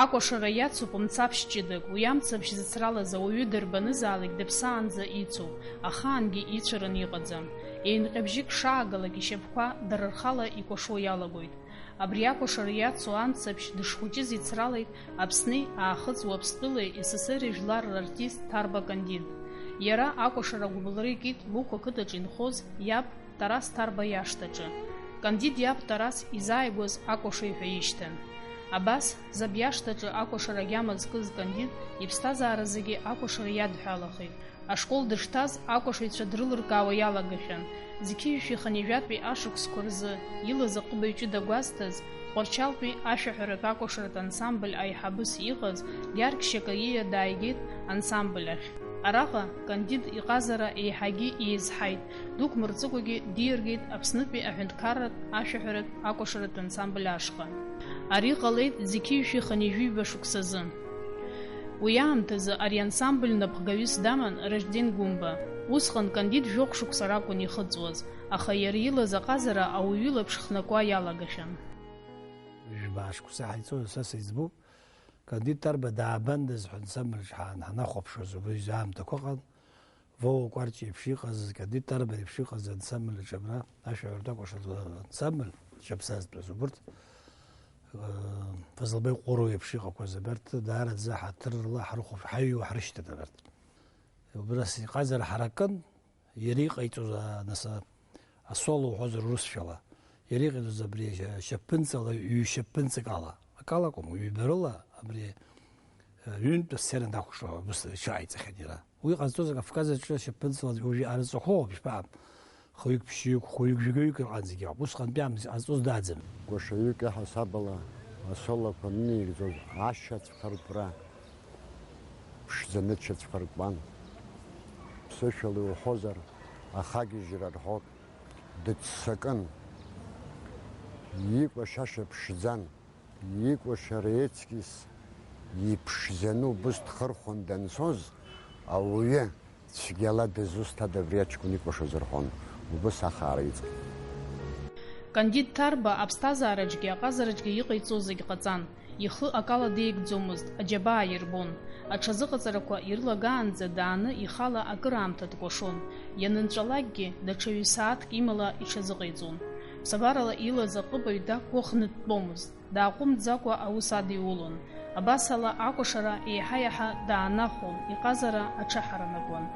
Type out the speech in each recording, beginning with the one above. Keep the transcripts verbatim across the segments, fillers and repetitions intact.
Акәашара иацуп мцаԥшь ҷыдак, уи амцаԥшь зыцралаз ауаҩы дарбанызаалак дыԥсаанӡа ицуп, ахаангьы ицәараны иҟаӡам. Еинҟьабжьык шаагалак ишьапқәа дара рхала икәашо иалагоит. Абри акәашара иацу амцаԥшь дышхәыҷыз ицралеит Аԥсни Аахыҵ Уаԥстәылеи С С Р жәлар рартист Ҭарба Кандид. Иара акәашара агәыбылра икит Лықә ақыҭаҿы инхоз иаб Тарас Ҭарба иашҭаҿы. Кандид иаб Тарас изааигәаз акәашаҩ ҳәа ишьҭан. Абас, заб иашҭаҿы акәашара агьама зкыз Кандид иԥсҭазаара зегьы акәашара иадҳәалахеит. Ашкол дышҭаз акәашаҩцәа дрылыркаауа иалагахьан. Зқьи жәшәи хынҩажәатәи ашықәсқәа рзы илаз аҟыбаҩ ҷыда гәазҭаз, Тҟәарчалтәи ашәаҳәаратә акәашаратә ансамбль аиҳабыс иҟаз Гьаргь Шьакаиа дааигеит ансамбль ахь. Араҟа Кандид иҟазара еиҳагьы еизҳаит, дук мырҵыкәагьы диаргеит Аԥснытәи аҳәынҭқарратә ашәаҳәаратә акәашаратә ансамбль ашҟа. Ари ҟалеит зқьи жәшәи хынҩажәи ҩба шықәсазы. Уи аамҭазы ари ансамбль напхгаҩыс даман Ражден Гәымба. Усҟан Кандид жәохә шықәса ракәын ихыҵуаз, аха иара илаз аҟазара ауаҩы илаԥш хнакуа иалагахьан. Жәба шықәса ҳаицәажәо са сыӡбуп. Кандид Ҭарба даабандаз ҳәа ансамбльаҿ ҳан-, ҳанахәаԥшуаз убри аамҭақәа ыҟан. Вова Кәарҷ иеиԥш иҟаз, Кандид Ҭарба иеиԥш иҟаз ансамбльаҿ абра ашәаҳәаратә акәашаратә ансамбль шьаԥсазтәыз убырҭ, э, Фазылбеи Ҟәыруа иеиԥш иҟақәаз абарҭ даараӡа ҳаҭыр рла ҳрыхәаԥ-, ҳаҩуа ҳрышьҭан абарҭ. Убра сиҟазар ҳаракын, иара иҟаиҵоз, а, нас, а, асоло уҳәозар урысшәала, иара иҟаиҵоз абри шьа-, шьапынҵала, ҩ-шьапынҵак ала, акала акәым, ҩба рыла абри, а, ҩынтә асцена дақәшаҳауа абыс иҽааиҵахьан иара. Уи ҟазҵоз Кавказ аҿы шьапынҵала уажәы арҵәахоуп, ишԥа, хҩык, ԥшьҩык, хәҩык, жәаҩык рҟынӡагьы ауп. Усҟантәи аамҭазы иҟазҵоз даӡам. Гәашаҩык иаҳасаб ала асолоқәа анынеигӡоз ашьацәхыртәра ԥшӡаны дшьацәхыртәуан. Ԥсышәала иуҳәозар, ахагьежьра рҳәоит, дыццакын. Икәашаша ԥшӡан, икәашара еҵкьыс иԥшӡаны убыс дхырхәон данцоз, ауаҩы цәгьала дызусҭада абри аҷкәын икәашоз рҳәон, убыс ахаара иҵан. Кандид Ҭарба аԥсҭазаараҿгьы аҟазараҿгьы иҟаиҵо зегь ҟаҵан. Ихы акала деигӡомызт, аџьабаа ирбон. Аҽазыҟаҵарақәа ирылагаанӡа дааны ихала акыраамҭа дкәашон. Ианынҵәалакгьы, даҽа ҩ-сааҭк имала иҽазыҟаиҵон. Ԥсабарала илаз аҟыбаҩ дақәгәыӷны дтәомызт. Дааҟәымҵӡакәа аус адиулон. Абасала акәашара еиҳа-еиҳа даанахәон, иҟазара аҽаҳаранакуан.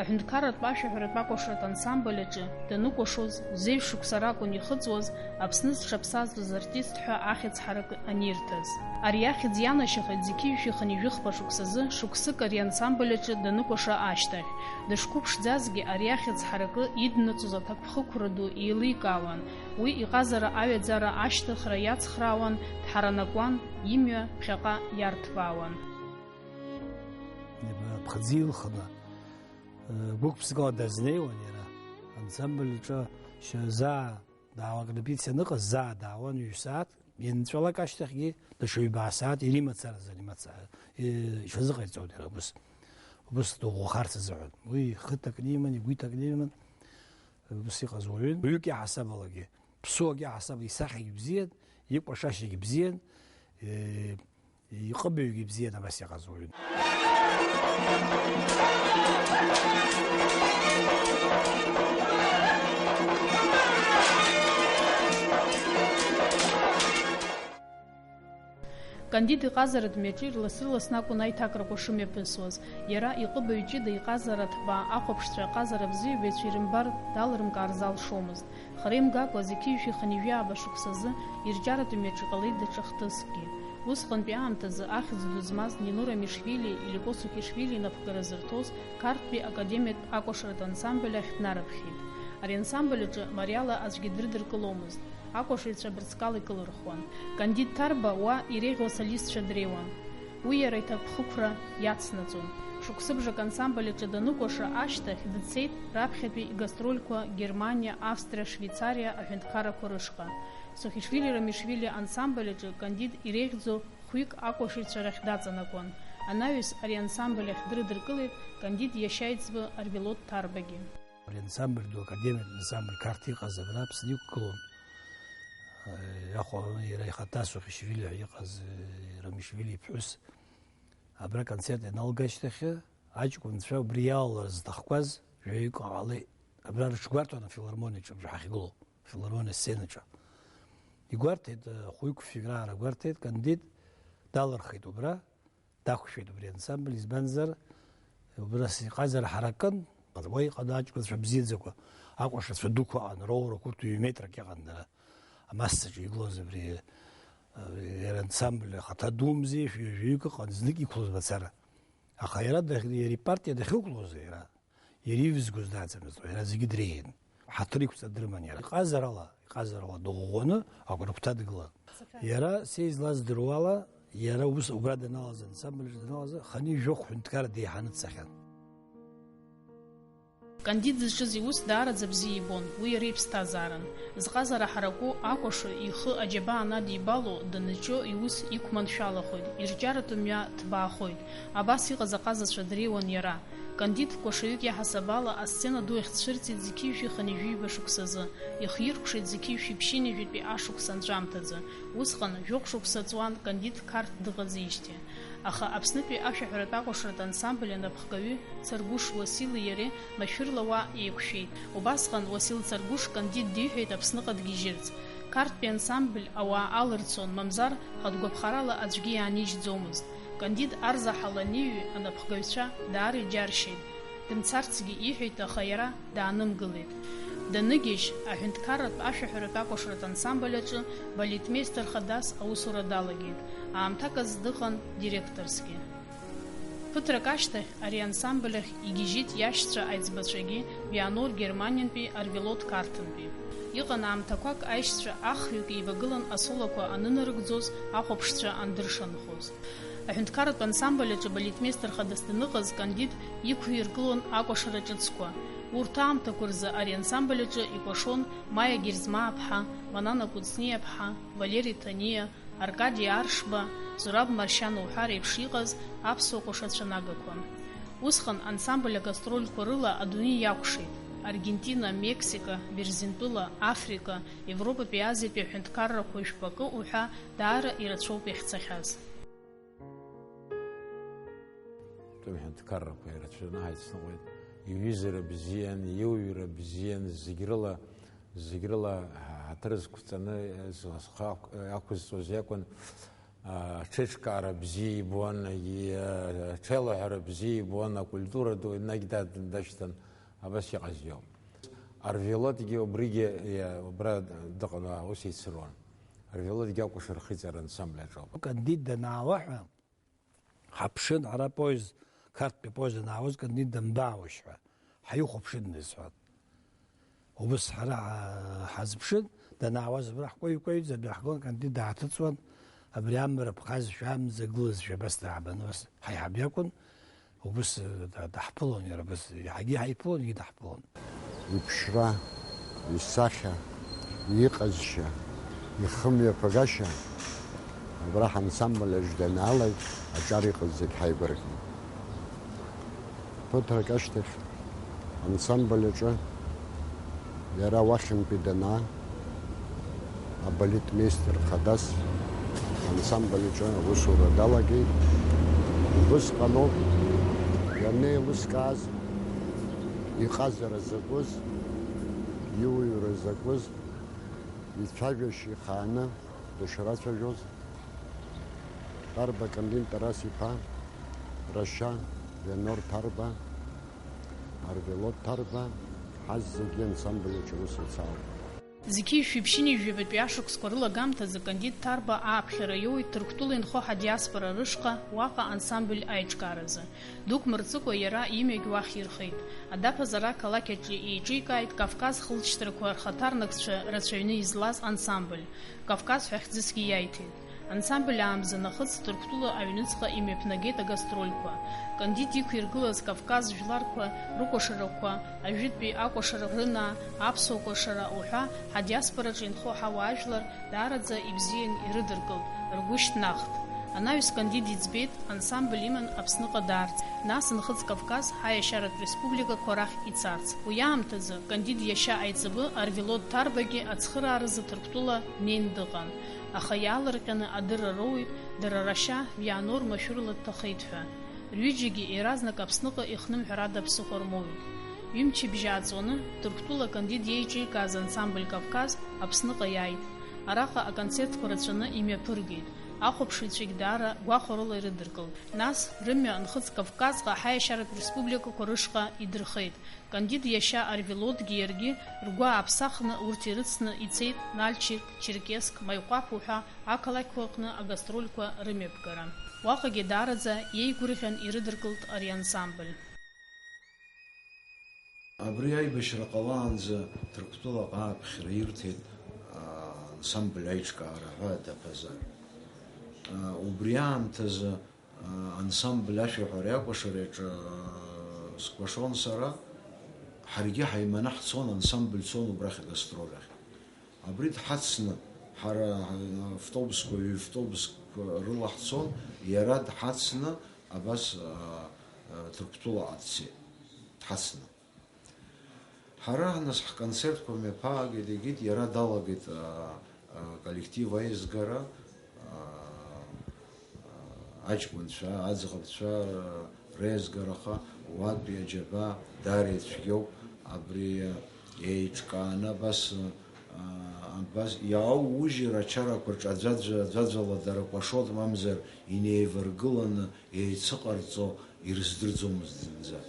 Аҳәынҭқарратә ашәаҳәаратә акәашаратә ансамбль аҿы даныкәашоз, зеижә шықәса ракәын ихыҵуаз, Аԥсны зҽаԥсазтәыз артист ҳәа ахьӡ ҳаракы анирҭаз. Ари ахьӡ ианашьахеит зқьи жәшәи хынҩажәи хԥа шықәсазы, шықәсык ари ансамбль аҿы даныкәаша ашьҭахь. Дышқәыԥшӡазгьы ари ахьӡ ҳаракы иднаҵоз аҭакԥхықәра ду еиликаауан, уи иҟазара аҩаӡара ашьҭыхра иацхраауан, дҳаранакуан, имҩа ԥхьаҟа иарҭбаауан. Ԥхӡы илхны, гәык-ԥсыкала дазнеиуан иара. Ансамбль аҿы шьа-, заа даауан, репетициа аныҟаз, заа даауан ҩ-сааҭ, ианҵәалак ашьҭахьгьы даҽа ҩбаа сааҭ иримацаразы, анимациа, и-, иҽазыҟаиҵон иара убыс. Убыс дыӷәӷәахарц азыҳәан. Уи ихы ҭакны иман, игәы иҭакны иман. Убыс иҟаз уаҩын. Уаҩык иаҳасабалагьы, ԥсуак иаҳасабала исахьагь бзиан, икәашашьагь бзиан, э, иҟыбаҩгьы бзиан абас иҟаз уаҩын. Кандид иҟазаратә мҩаҿы ирлас-ырласны акәын аиҭакрақәа шымҩаԥысуаз. Иара иҟыбаҩ ҷыда иҟазара ҭбаа ахәаԥшцәа аҟазара бзиабаҩцәа ирымбар, далырмкаар залшомызт. Хара имгакәа зқьи жәшәи хынҩажәи ааба шықәсазы ирҿиаратә мҩаҿы иҟалеит даҽа хҭыскгьы. Усҟантәи аамҭазы ахьӡ ду змаз Нино Рамишвили, Илико Сухишвили инапхгара зырҭоз Қарҭтәи академиатә акәашаратә ансамбль ахь днарыԥхьеит. Ари ансамбль аҿы мариала аӡәгьы дрыдыркыломызт. Акәашаҩцәа абырҵкала икылырхуан. Кандид Ҭарба уа иреиӷьу асолистцәа дреиуан. Уи иара иҭакԥхықәра иацнаҵон. Шықәсыбжак ансамбль аҿы даныкәаша ашьҭахь дцеит раԥхьатәи игастрольқәа Германиа, Австриа, Швеицариа аҳәынҭқаррақәа рышҟа. Сухишвили Рамишвили ансамбль аҿы Кандид иреиӷьӡоу хәҩык акәашаҩцәа рахь даҵанакуан. Анаҩс ари ансамбль ахь дрыдыркылеит Кандид иашьа иӡбо Арвелод Ҭарбагьы. Ари ансамбль ду, академиатә ансамбль Қарҭ иҟаз абра Аԥсны иқәгылон. Иахәа иара ихаҭа Сухишвили ҳәа иҟаз, Рамишвили иԥҳәыс, абра аконцерт ианалга ашьҭахь, аҷкәынцәа убри иалалара зҭахқәаз жәаҩык ҟалеит. Абра рыҽгәарҭон афилармониаҿы, абра ҳахьгылоу, афилармониа асценаҿы. Игәарҭеит, хәҩык-фҩык раара гәарҭеит, Кандид далырхит убра. Дақәшәеит убри ансамбль, избанзар, убра сыҟазар ҳаракын, уа иҟан аҷкәынцәа бзиаӡақәа, акәашацәа дуқәа аҟан, роурақәа урҭ ҩ-метрак иҟан дара, амассаҿы игылаз абри, э, иара ансамбль ахаҭа думзи, шәи жәаҩык ыҟан, знык иқәлоз мацара. Аха иара дахь-, иара ипартиа дахьықәлоз иара, иара ивзгоз дааӡамызт, иара зегьы дреиӷьын. Ҳаҭыр иқәҵа дрыман иара. Иҟазарала, иҟазарала дыӷәӷәаны агәра агәҭа дгылан. Иара, са излаздыруала, иара ус убра даналаз, ансамбль даналаз, хынҩажәи жәохә ҳәынҭқарра деиҳаны дцахьан. Кандид зыҿыз иус даараӡа бзиа ибон, уи иара иԥсҭазаарын. Зҟазара ҳараку акәашаҩ ихы аџьабаа анадибало, даныҷҷо иус иқәманшәалахоит, ирҿиаратә мҩа ҭбаахоит. Абас иҟаз аҟазацәа дреиуан иара. Кандид кәашаҩык иаҳасаб ала асцена ду иахьцәырҵит зқьи жәшәи хынҩажәи жәаба шықәсазы, ихиркәшеит зқьи жәшәи ԥшьынҩажәитәи ашықәс анҵәамҭазы, усҟан жәохә шықәса ҵуан Кандид Қарҭ дыҟаӡеижьҭеи. Аха Аԥснытәи ашәаҳәаратә акәашаратә ансамбль анапхгаҩы Царгәыш Уасили иареи машәырла уа еиқәшәеит. Убасҟан Уасил Царгәыш Кандид диҳәеит Аԥсныҟа дгьежьырц. Қарҭтәи ансамбль ауаа алырцон, мамзар, хатә гәаԥхарала аӡәгьы иаанижьӡомызт. Кандид арзаҳал аниҩы, анапхгаҩцәа даара иџьаршьеит. Дымцарцгьы иҳәеит, аха иара даанымгылеит. Даныгьежь, аҳәынҭқарратә ашәаҳәаратә акәашаратә ансамбль аҿы балетмеистер хадас аусура далагеит, аамҭак азы дыҟан директорсгьы. Ԥыҭрак ашьҭахь ари ансамбль ахь игьежьит иашьцәа аиҵбацәагьы Вианор Германиантәи Арвелод Қарҭынтәи. Иҟан аамҭақәак аишьцәа ахҩык еибагылан асолақәа анынарыгӡоз, ахәаԥшцәа андыршанхоз. Аҳәынҭқарратә ансамбль аҿы балетмеистер хадас даныҟаз Кандид иқәиргылон акәашара ҿыцқәа. Урҭ аамҭақәа рзы ари ансамбль аҿы икәашон Маиа Герзмааԥҳа, Манана Кәыҵниаԥҳа, Валери Ҭаниа, Аркади Аршба, Зураб Маршьан уҳәа реиԥш иҟаз аԥсуа кәашацәа нагақәа. Усҟан ансамбль агастрольқәа рыла адунеи иакәшеит. Аргентина, Мексика, Бырзентәыла, Африка, Европатәи Азиатәи аҳәынҭқаррақәа жәпакы уҳәа даара ирацәоуп иахьцахьаз. Тәым ҳәынҭқаррақәа ирацәаны ҳаицныҟәеит. Иҩызара бзиан, иуҩра бзиан, зегь рыла, зегь рыла ҳаҭыр зқәҵаны, зхы ақә-, ақәызҵоз иакәын. Аҽеиҿкаара бзиа ибон, и-, аҽеилаҳәара бзиа ибон, акультура ду енагь да-, дашьҭан, абас иҟаз иоуп. Арвелодгьы убригьы, и-, убра дыҟан, аус еицыруан. Арвелодгьы акәашара ахиҵара ансамбль аҿоуп. Кандид данаауаҳәа, ҳаԥшын, ҳара апоезд, Қарҭтәи апоезд анаауаз, Кандид дамбаауашь ҳәа, ҳаихәаԥшын дысҳәан. Убыс ҳара ҳа-, ҳазԥшын, данаауаз абра ҳкәеи-кәеиӡа абри ҳгон, Кандид дааҭыҵуан, абри амра ԥхазшәа, амза гылазшәа абас даабаны, абас ҳаиҳаб иакәын, убыс, э, да-, даҳԥылон иара, абас иаҳагьы ҳаиԥылон, егьи даҳԥылон. Иԥшра, исахьа, иҟазшьа, ихымҩаԥгашьа, абра ҳансамбль аҿы данаалак, аҿар иҟаз зегь ҳаибаркын. Ԥыҭрак ашьҭахь ансамбль аҿы иара уахьынтәи данаа, абалетмеистер хадас ансамбль аҿы аусура далагеит. Убысҟаноуп ианеилыскааз, иҟазара закәыз, иуаҩра закәыз, ицәажәашьа ихааны дышрацәажәоз, Ҭарба Камбин Тарас-иԥа, Рашьа, Вианор Ҭарба, Арвелод Ҭарба, ҳазегьы ансамбль аҿы аус еицаалгеит. Зқьи жәшәи ԥшьынҩажәи жәабатәи ашықәсқәа рылагамҭазы Кандид Ҭарба ааԥхьара иоуит Ҭырқәтәыла инхо ҳадиаспора рышҟа, уаҟа ансамбль аиҿкааразы. Дук мырҵыкәа иара имҩагь уахь ирхеит. Адаԥазара ақалақь аҿы еиҿикааит Кавказ хылҵшьҭрақәа рхаҭарнакцәа рацәаҩны излаз ансамбль, Кавказ ҳәа хьӡысгьы иаиҭеит. Ансамбль аамза нахыс Ҭырқәтәыла аҩныҵҟа имҩаԥнагеит агастрольқәа. Кандид иқәиргылаз Кавказ жәларқәа рыкәашарақәа, ажәытәтәи акәашара рынаа, аԥсуа кәашара уҳәа ҳадиаспораҿы инхо ҳауаажәлар даараӡа ибзиан ирыдыркылт, ргәы шьҭнахт. Анаҩс Кандид иӡбеит ансамбль иман Аԥсныҟа даарц, нас Нхыҵ Кавказ ҳаиашьаратә республикақәа рахь ицарц. Уи аамҭазы Кандид иашьа аиҵбы Арвелод Ҭарбагьы ацхырааразы Ҭырқәтәыла днеин дыҟан, аха иаалырҟьаны адырра роуеит, дара рашьа Вианор машәырла дҭахеит ҳәа. Рҩыџьагьы иаразнак Аԥсныҟа ихнымҳәрада аԥсыхәа рмоуит. Ҩымчыбжьа ааҵуаны, Ҭырқәтәыла Кандид иеиҿикааз ансамбль Кавказ Аԥсныҟа иааит. Араҟа аконцертқәа рацәаны имҩаԥыргеит. Ахәаԥшыҩцәагь даара гәахәарыла ирыдыркылт. Нас рымҩа Нхыҵ Кавказҟа ҳаиашьаратә республикақәа рышҟа идырхеит. Кандид иашьа Арвелодгьы иаргьы ргәы ааԥсахны урҭ ирыцны ицеит Нальчик, Черкесск, Маиҟәаԥ уҳәа ақалақьқәа рҟны агастрольқәа рымҩаԥгара. Уаҟагьы даараӡа иеигәырӷьан ирыдыркылт ари ансамбль. Абри аибашьра ҟалаанӡа Ҭырқәтәылаҟа ааԥхьара ирҭеит, аа, ансамбль аиҿкаара ҳәа адаԥазар. Аа, убри аамҭазы, аа, ансамбль ашәаҳәареи акәашареи аҿы, аа, скәашон сара, ҳаргьы ҳаиманы ҳцон, ансамбль цон убрахь агастроль ахь. Абри дҳацны, ҳара, аа, автобусқәа, ҩ-автобусқәа рыла ҳцон, иара дҳацны абас, аа, аа, Ҭырқәтәылаҟа дцеит, дҳацны. Ҳара нас ҳконцертқәа мҩаԥаагеит, егьит иара далагеит, аа, аа, коллектив аизгара, аа, аа, аҷкәынцәа, аӡӷабцәа, аа, реизгараха, уатәи аџьабаа даара ицәгьоуп, абри, аа, еиҿкааны абас, аа, абас иааужьыр ачарақәа рҿы аӡәаӡәа, аӡәаӡәала дара кәашоит, мамзар инеиваргыланы еицыҟарҵо ирыздырӡомызт зынӡа.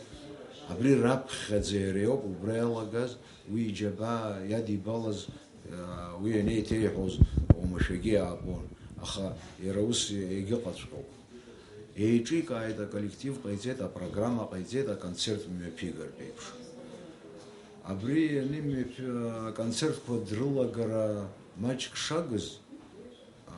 Абри раԥхьаӡа иара иоуп убра иалагаз, уи иџьабаа иадибалаз, уи анеиҭеиҳәоз уамашәагьы иаабон, аха иара ус егьыҟаҵәҟьоуп. Еиҿикааит, аколлектив ҟаиҵеит, апрограмма ҟаиҵеит, аконцерт мҩаԥигартә еиԥш. Абри ани мҩаԥ-, аконцертқәа дрылагара маҷк шагыз, аа,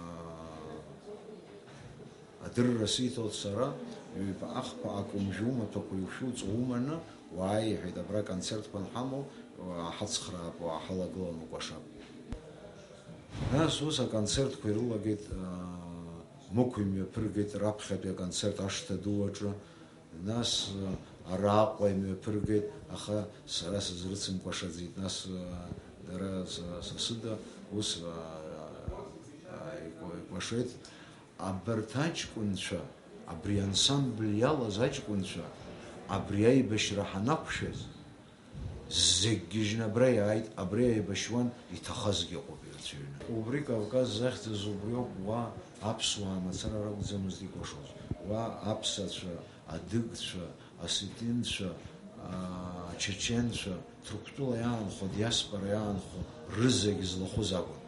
адырра сиҭоит сара, ҩба ахԥа акәымжәы умаҭәақәа иушәу ҵо уманы, уааи, иҳәеит, абра концертқәа анҳамоу, уааҳацхраап, уааҳалагылан укәашап. Нас ус аконцертқәа ирылагеит, аа, Мықә имҩаԥыргеит раԥхьатәи аконцерт ашҭа ду аҿы, нас, э, араҟа имҩаԥыргеит, аха сара сызрыцымкәашаӡеит, нас, э, дара са-, са сыда ус, э, э, икәа-, икәашеит. Абарҭ аҷкәынцәа, абри ансамбль иалаз аҷкәынцәа, абри аибашьра ҳанақәшәаз, зегь гьежьны абра иааит, абри еибашьуан, иҭахазгьы ыҟоуп ирацәаҩны. Убри Кавказ захьӡыз убриоуп, уа аԥсуаа мацара ракәӡамызт икәашоз, уа аԥсацәа, адыгцәа, осетинцәа, аа, ачаченцәа, Ҭырқәтәыла иаанхо, адиаспора иаанхо рызегь злахәыз акәын.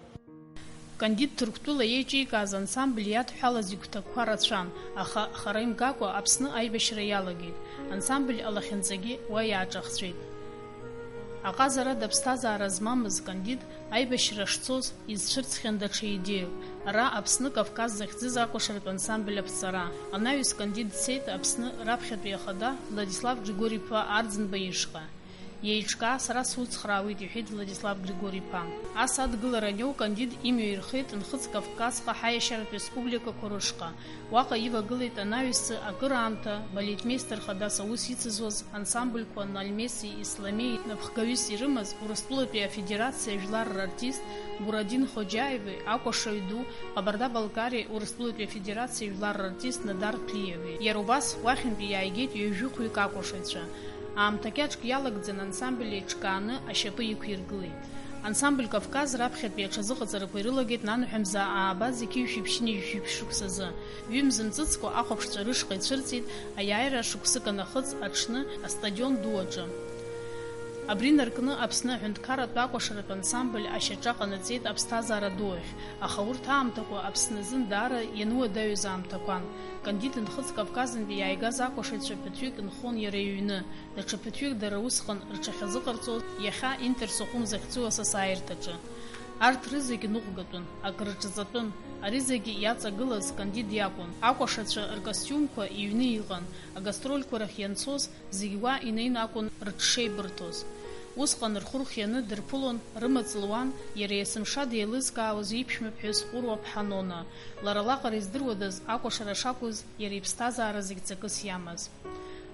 Кандид Ҭырқәтәыла еиҿикааз ансамбль иадҳәалаз игәҭакқәа рацәан, аха хара имгакәа Аԥсны аибашьра иалагеит, ансамбль алахьынҵагьы уа иааҿахҵәеит. Аҟазарада аԥсҭазаара змамыз Кандид аибашьра шцоз изцәырҵхьан даҽа идеиак, ара Аԥсны Кавказ захьӡыз акәашаратә ансамбль аԥҵара. Анаҩс Кандид дцеит Аԥсны раԥхьатәи ахада Владислав Григори-иԥа Арӡынба ишҟа. Иеиҿкаа сара суцхраауеит, иҳәеит Владислав Григори-иԥа. Ас адгылара аниоу, Кандид имҩа ирхеит Нхыҵ Кавказҟа ҳаиашьаратә республикақәа рышҟа. Уаҟа ивагылеит анаҩсӡа акыраамҭа балетмеистер хадас аус ицызуаз ансамбльқәа Нальмеси Исламеи напхгаҩыс ирымаз Урыстәылатәи Афедерациа жәлар рартист Бурадин Хоџьаеви, акәашаҩ ду Ҟабарда-Балкариа Урыстәылатәи Афедерациа жәлар рартист Надар Ҭлиеви. Иара убас уахьынтәи иааигеит ҩажәи хәҩык акәашаҩцәа. Аамҭа кьаҿк иалагӡан ансамбль еиҿкааны ашьапы иқәиргылеит. Ансамбль Кавказ раԥхьатәи аҽазыҟаҵарақәа ирылагеит нанҳәа мза ааба зқьи жәшәи ԥшьынҩажәи жәшәи ԥшь шықәсазы. Ҩымз мҵыцкәа ахәаԥшцәа рышҟа ицәырҵит аиааира шықәсык анахыҵ аҽны астадион ду аҿы. Абри наркны Аԥсны аҳәынҭқарратә акәашаратә ансамбль ашьаҿа ҟанаҵеит аԥсҭазаара ду ахь, аха урҭ аамҭақәа Аԥсны азын даара иануадаҩыз аамҭақәан. Кандид Нхыҵ Кавказынтәи иааигаз акәашаҩцәа ԥыҭҩык нхон иара иҩны, даҽа ԥыҭҩык дара усҟан рҽахьазыҟарҵоз иахьа Интерсохум захьӡу асасааирҭаҿы. Арҭ рызегь ныҟәгатәын, акрырҿаҵатәын. Ари зегьы иаҵагылаз Кандид иакәын. Акәашацәа ркостиумқәа иҩны иҟан, агастрольқәа рахь ианцоз, зегь уа инеины акәын рҽшеибырҭоз. Усҟан рхәы рхианы дырԥылон, рымаҵ луан иара есымша деилызкаауаз иԥшәмаԥҳәыс Ҟәыруа ԥҳа Нона. Лара лаҟара издыруадаз акәашара шакәыз иара иԥсҭазаара зегь ҵакыс иамаз.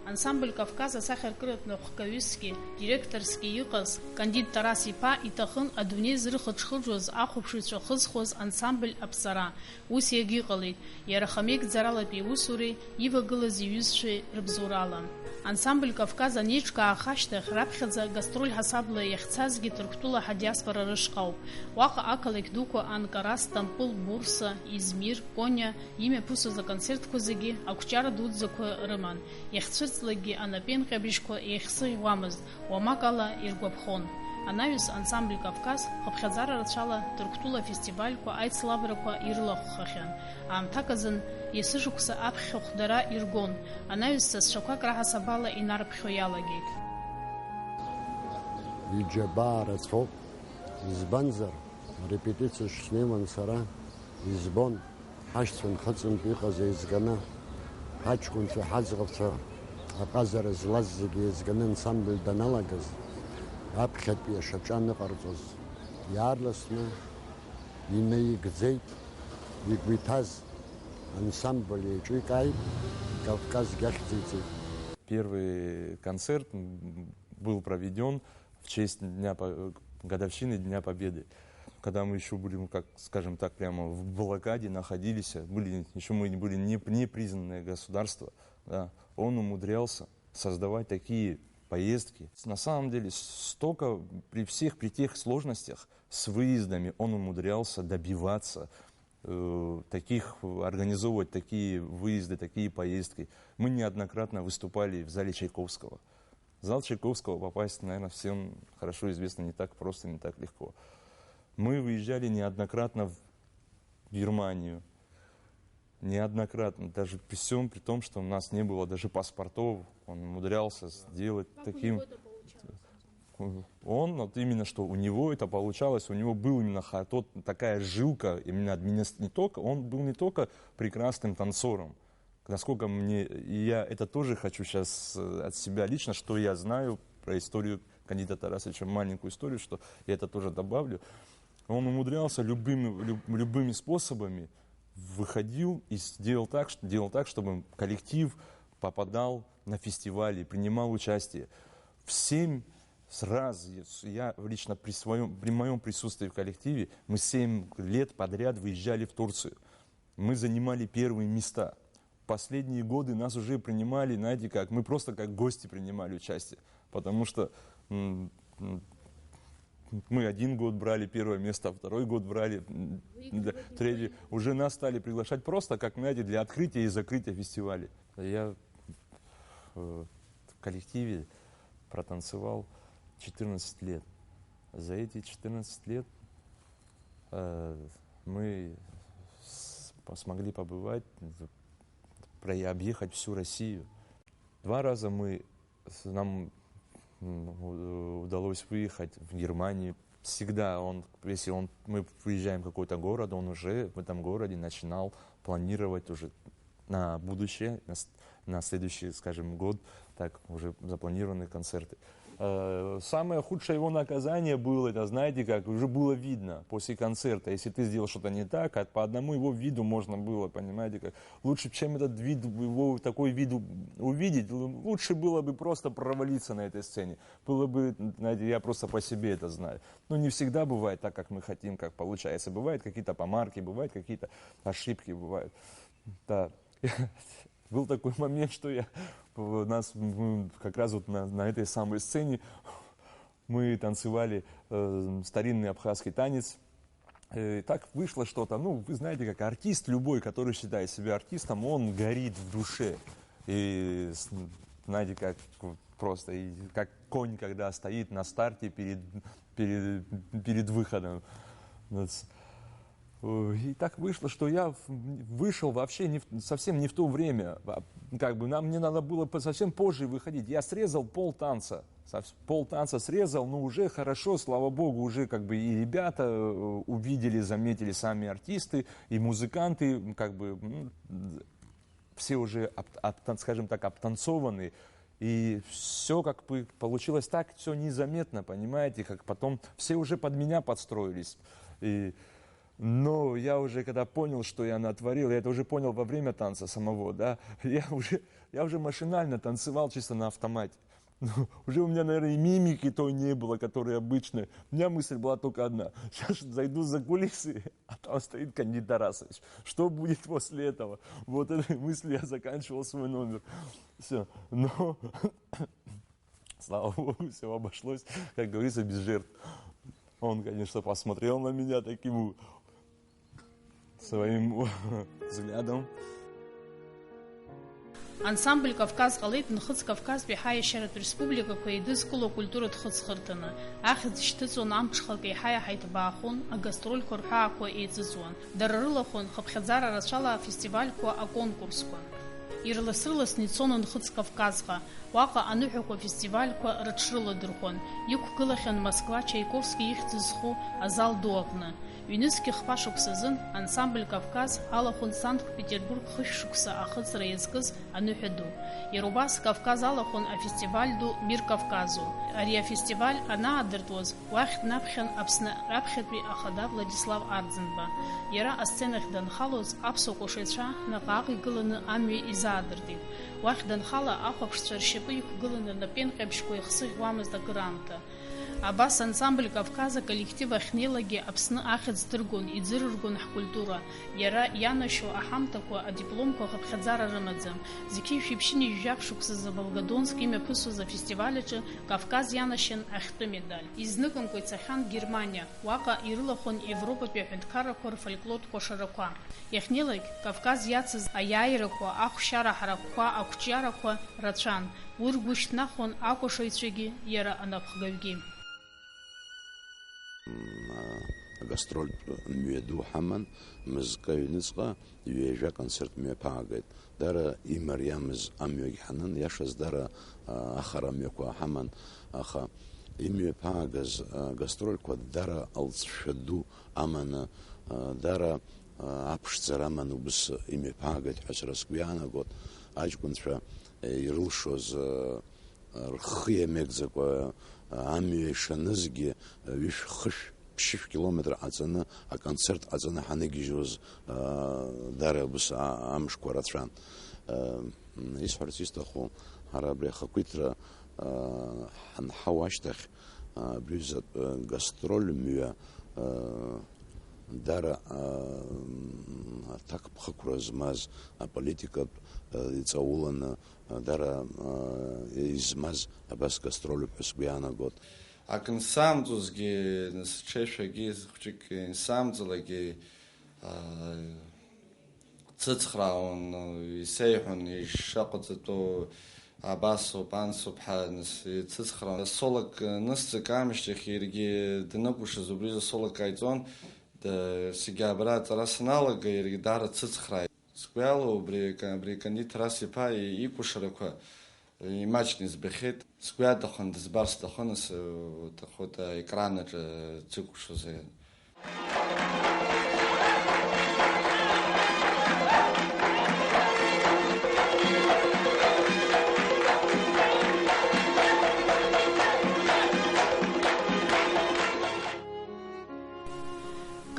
Ансамбль Кавказ асахьаркыратә напхгаҩысгьы, директорсгьы иҟаз Кандид Тарас-иԥа иҭахын адунеи зырхыџхыџуаз ахәаԥшыҩцәа хызхуаз ансамбль аԥҵара. Ус иагьыҟалеит, иара хамеигӡаралатәи иусуреи ивагылаз иҩызцәеи рыбзоурала. Ансамбль Кавказ анеиҿкаах ашьҭахь, раԥхьаӡа гастроль ҳасабла иахьцазгьы Ҭырқәтәыла ҳадиаспора рышҟа ауп. Уаҟа ақалақь дуқәа Анкара, Стампыл, Бурса, Измир, Кониа имҩаԥысуаз аконцертқәа зегьы ақәҿиара дуӡӡақәа рыман. Иахьцәырҵлакгьы анапеинҟьабжьқәа еихсыӷьуамызт, уамак ала иргәаԥхон. Анаҩс ансамбль Кавказ хыԥхьаӡара рацәала Ҭырқәтәыла афестивальқәа, аицлабрақәа ирылахәхахьан. Аамҭак азын есышықәса аԥхьахә дара иргон, анаҩс сасцәақәак раҳасабала инарыԥхьо иалагеит. Иџьабаа рацәоуп, избанзар, арепетициа шснеиуан сара, избон, ҳашьцәа нхыҵынтә иҟаз еизганы, ҳаҷкәынцәа, ҳаӡӷабцәа аҟазара злаз зегьы еизганы ансамбль даналагаз, аԥхьатәи ашаҿа аныҟарҵоз, иаарласны инаигӡеит, игәы иҭаз ансамбль еиҿикааит, Кавказгьы ахьӡиҵеит. Первый концерт, м, был проведён в честь Дня По-, годовщины Дня Победы, когда мы ещё были, ну, как, скажем так, прямо в блокаде находились, были, ещё мы были не, непризнанное государство, да, он умудрялся создавать такие поездки. На самом деле, столько при всех, при тех сложностях с выездами он умудрялся добиваться, э, таких, организовывать такие выезды, такие поездки. Мы неоднократно выступали в зале Чайковского. В зал Чайковского попасть, наверное, всем хорошо известно, не так просто, не так легко. Мы выезжали неоднократно в Германию. Неоднократно, даже при всём при том, что у нас не было даже паспортов, он умудрялся сделать. Как у таким него это получалось? Он, вот именно что у него это получалось, у него был именно ха-, тот, такая жилка, именно админис-, не только, он был не только прекрасным танцором, насколько мне, и я это тоже хочу щас, э, от себя лично, что я знаю про историю Кандида Тарасовича, маленькую историю, что я это тоже добавлю. Он умудрялся любыми, люб-, любыми способами, выходил и сделал так, что, делал так, чтобы коллектив попадал на фестивали, принимал участие. В семь раз я, я лично при своём, при моём присутствии в коллективе, мы семь лет подряд выезжали в Турцию. Мы занимали первые места. Последние годы нас уже принимали, знаете как, мы просто как гости принимали участие. Потому что, м, м, мы один год брали первое место, а второй год брали, м, да, третий. Уже нас стали приглашать просто, как, знаете, для открытия и закрытия фестивалей. Я в, в коллективе протанцевал четырнадцать лет. За эти четырнадцать лет, э, мы с-, по-, смогли побывать, в-, про-, объехать всю Россию. Два раза мы с-, нам, м, у-, удалось выехать в Германию. Всегда он, если он, мы выезжаем в какой-то город, он уже в этом городе начинал планировать уже на будущее, на с-, на следующий, скажем, год, так, уже запланированы концерты. Э, самое худшее его наказание было, это, знаете как, уже было видно после концерта, если ты сделал что-то не так, а по одному его виду можно было, понимаете как. Лучше, чем этот вид, его такой вид у-, увидеть, л-, лучше было бы просто провалиться на этой сцене. Было бы, знаете, я просто по себе это знаю. Ну, не всегда бывает так, как мы хотим, как получается. Бывают какие-то помарки, бывают какие-то ошибки, бывают. Да. Был такой момент, что я, у нас, м, как раз вот на, на этой самой сцене мы танцевали, э, старинный абхазский танец. Э, так вышло что-то. Ну, вы знаете, как артист любой, который считает себя артистом, он горит в душе. И с-, знаете, как вот просто, и как конь, когда стоит на старте перед, перед, перед выходом. Вот. Э, и так вышло, что я в-, вышел вообще не в, совсем не в то время. А, как бы нам, мне надо было по-, совсем позже выходить. Я срезал пол танца. Сов-, пол танца срезал, но уже хорошо, слава богу, уже как бы и ребята, э, увидели, заметили, сами артисты, и музыканты, м, как бы, м, все уже об-, обтан-, скажем так, обтанцованы. И все как бы получилось так, все незаметно, понимаете, как потом все уже под меня подстроились. И, но я уже когда понял, что я натворил, я это уже понял во время танца самого, да, я уже, я уже машинально танцевал чисто на автомате. Ну, уже у меня, наверное, и мимики той не было, которая обычная. У меня мысль была только одна. Сейчас зайду за кулисы, а там стоит Кандид Тарасович. Что будет после этого? Вот этой мыслью я заканчивал свой номер. Все. Но, слава богу, все обошлось, как говорится, без жертв. Он, конечно, посмотрел на меня таким своим взглядом. Ансамбль Кавказ ҟалеит Нхыҵ Кавказтәи ҳаиашьаратә республикақәа еидызкыло акультуратә хыҵхырҭаны. Ахьӡ шьҭыҵуан, амҽхак еиҳа-еиҳа иҭбаахон, агастрольқәа рҳәаақәа еиҵыҵуан. Дара рылахәын хыԥхьаӡара рацәала афестивальқәа, аконкурсқәа. Ирлас-ырласны ицон Нхыҵ Кавказҟа. Уаҟа аныҳәақәа афестивальқәа рыҽрыладырхәон. Иқәгылахьан Москва Чайковски ихьӡ зху азал ду аҟны. Ҩнызқьи хԥа шықәсазын ансамбль Кавказ алахәын Санкт-Петербург хышә шықәса ахыҵра иазкыз аныҳәа ду. Иара убас Кавказ алахәын афестиваль ду Мир Кавказу. Ари афестиваль анаадыртуаз, уахь днаԥхьан Аԥсны раԥхьатәи ахада Владислав Арӡынба. Иара асценахь данхалоз, аԥсуа кәашаҩцәа наҟ-ааҟ игыланы амҩа изаадыртит. Уахь данхала, ахәаԥшцәа ршьапы иқәгыланы анапеинҟьабжьқәа ихсыӷьуамызт акыраамҭа. Абас ансамбль Кавказ аколлектив ахьнеилакгьы Аԥсны ахьӡ дыргон, иӡырыргон ҳкультура. Иара ианашьо аҳамҭақәа, адипломқәа хыԥхьаӡара рымаӡам. Зқьи жәшәи ԥшьынҩажәи жәаф шықәсазы Волгодонск имҩаԥысуаз афестиваль аҿы Кавказ ианашьан ахьтәы медаль. Изныкымкәа ицахьан Германиа, уаҟа ирылахәын Европатәи аҳәынҭқаррақәа рфольклортә кәашарақәа. Иахьнеилак, Кавказ иацыз аиааирақәа, ахәшьара ҳаракқәа, ақәҿиарақәа рацәан. Уи ргәы шьҭнахуан акәашаҩцәагьы, иара анапхгаҩгьы. М, а, агастрольтә мҩаду ҳаман, мызкы аҩныҵҟа ҩажәа концерт мҩаԥаагеит. Дара имариамыз амҩагь ҳанын, иашаз дара, а, ахара мҩақәа ҳаман, аха имҩаԥаагаз, а, гастрольқәа дара алҵшәа ду аманы, а, дара, а, аԥшӡара аманы убыс имҩаԥаагеит ҳәа сара сгәы иаанагот, аҷкәынцәа, е, ирылшоз, а, рхы иамеигӡакәа, а, амҩа ишанызгьы, а, ҩышә-хышә, ԥшьышә километр ҟаҵаны, аконцерт ҟаҵаны ҳаныгьежьуаз, а, дара убыс, а, амшқәа рацәан. А, м, исҳәарц исҭаху, ҳара абри ахақәиҭра, а, ҳанҳау ашьҭахь, а, абри ҩыза, а, гастроль мҩа, а, дара, а, м, аҭакԥхықәра змаз, аполитикатә, а, иҵауланы, дара, а, измаз абас гастролуп ҳәа сгәы иаанагот. Акы нсамҵозгьы, сҽеишәагьы, хәҷык инсамҵалакгьы, а, цыцхраауан, исеиҳәон ишаҟаҵатәу, абасоуп, ансоуп ҳәа, нас, ицыцхраауан. Солак нысҵак аамышьҭахь иаргьы даныкәашоз убри солак ҟаиҵон, да-, сгьы абра аҵара саналага, иаргьы даара дцыцхрааит. Сгәы иалоу, убри ка-, абри Кандид Ҭарас-иԥа и-, икәашарақәа имаҷны избахьеит. Сгәы иаҭахын, дызбар сҭахын, ас, уҭахута, аекран аҿы дзыкәашоз.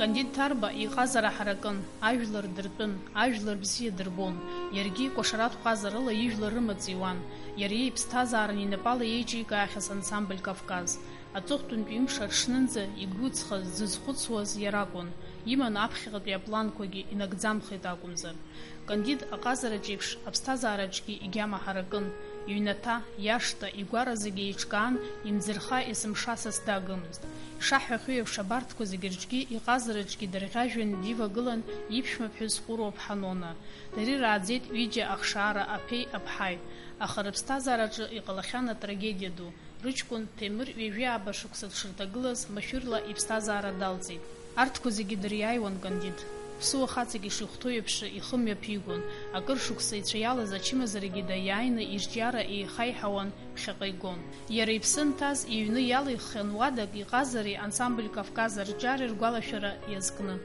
Кандид Ҭарба иҟазара ҳаракын, ажәлар дыртәын, ажәлар бзиа дырбон. Иаргьы кәашаратә ҟазарыла ижәлар рымаҵ иуан. Иара иԥсҭазааран инапала еиҿикаахьаз ансамбль Кавказ. Аҵыхәтәантәи ҩымш аҽнынӡа игәыҵхаз, дзызхәыцуаз иара акәын. Иман аԥхьаҟатәи апланқәагьы инагӡамхеит акәымзар. Кандид аҟазараҿ еиԥш, аԥсҭазаараҿгьы игьама ҳаракын. Иҩнаҭа, иашҭа, игәара зегьы еиҿкаан, имӡырха есымша сас дагымызт. Ишаҳҳәахьоу еиԥш, абарҭқәа зегьы рҿгьы, иҟазараҿгьы дырӷьажәҩан дивагылан иԥшәма ԥҳәыс Ҟәыруа-ԥҳа Нона. Дара ираӡеит ҩыџьа ахшара аԥеи аԥҳаи, аха рыԥсҭазаараҿы иҟалахьан атрагедиа ду. Рыҷкәын Ҭемыр ҩажәи ааба шықәса дшырҭагылаз, машәырла иԥсҭазаара далҵит. Арҭқәа зегьы дыриааиуан Кандид. Ԥсуа хаҵак ишихәҭоу еиԥш ихы мҩаԥигон. Акыр шықәса ицәа иалаз ачымазарагьы даиааины ирҿиара еихаиҳауан, ԥхьаҟа игон. Иара иԥсы нҭаз иҩны иалиххьан уадак, иҟазареи ансамбль Кавказ арҿиареи ргәалашәара иазкны.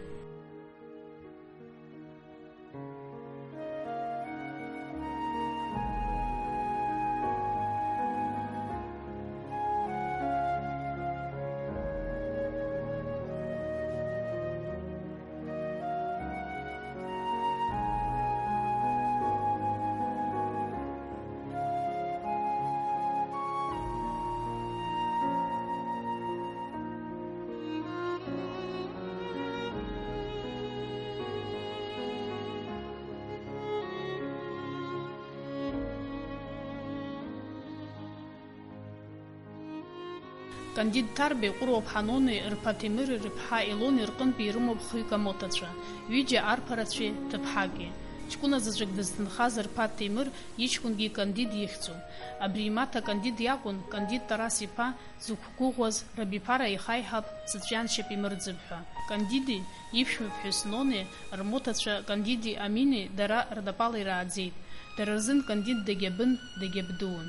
Кандид Ҭарбеи, Ҟәыруа-ԥҳа Нони, рԥа Ҭемыри рыԥҳа Елони рҟынтәи ирымоуп хҩык амоҭацәа, ҩыџьа арԥарацәеи ҭыԥҳаки. Ҷкәына заҵәык дызҭынхаз рԥа Ҭемыр иҷкәынгьы Кандид ихьӡуп. Абри имаҭа Кандид иакәын, Кандид Тарас-иԥа зықәгәыӷуаз, рабиԥара ихаиҳаб сыҵәианшьап имырӡып ҳәа. Кандиди иԥшәмаԥҳәыс Нони рмоҭацәа Кандиди Амини дара рнапала ирааӡеит. Дара рзын Кандид дагьабын, дагьабдуун.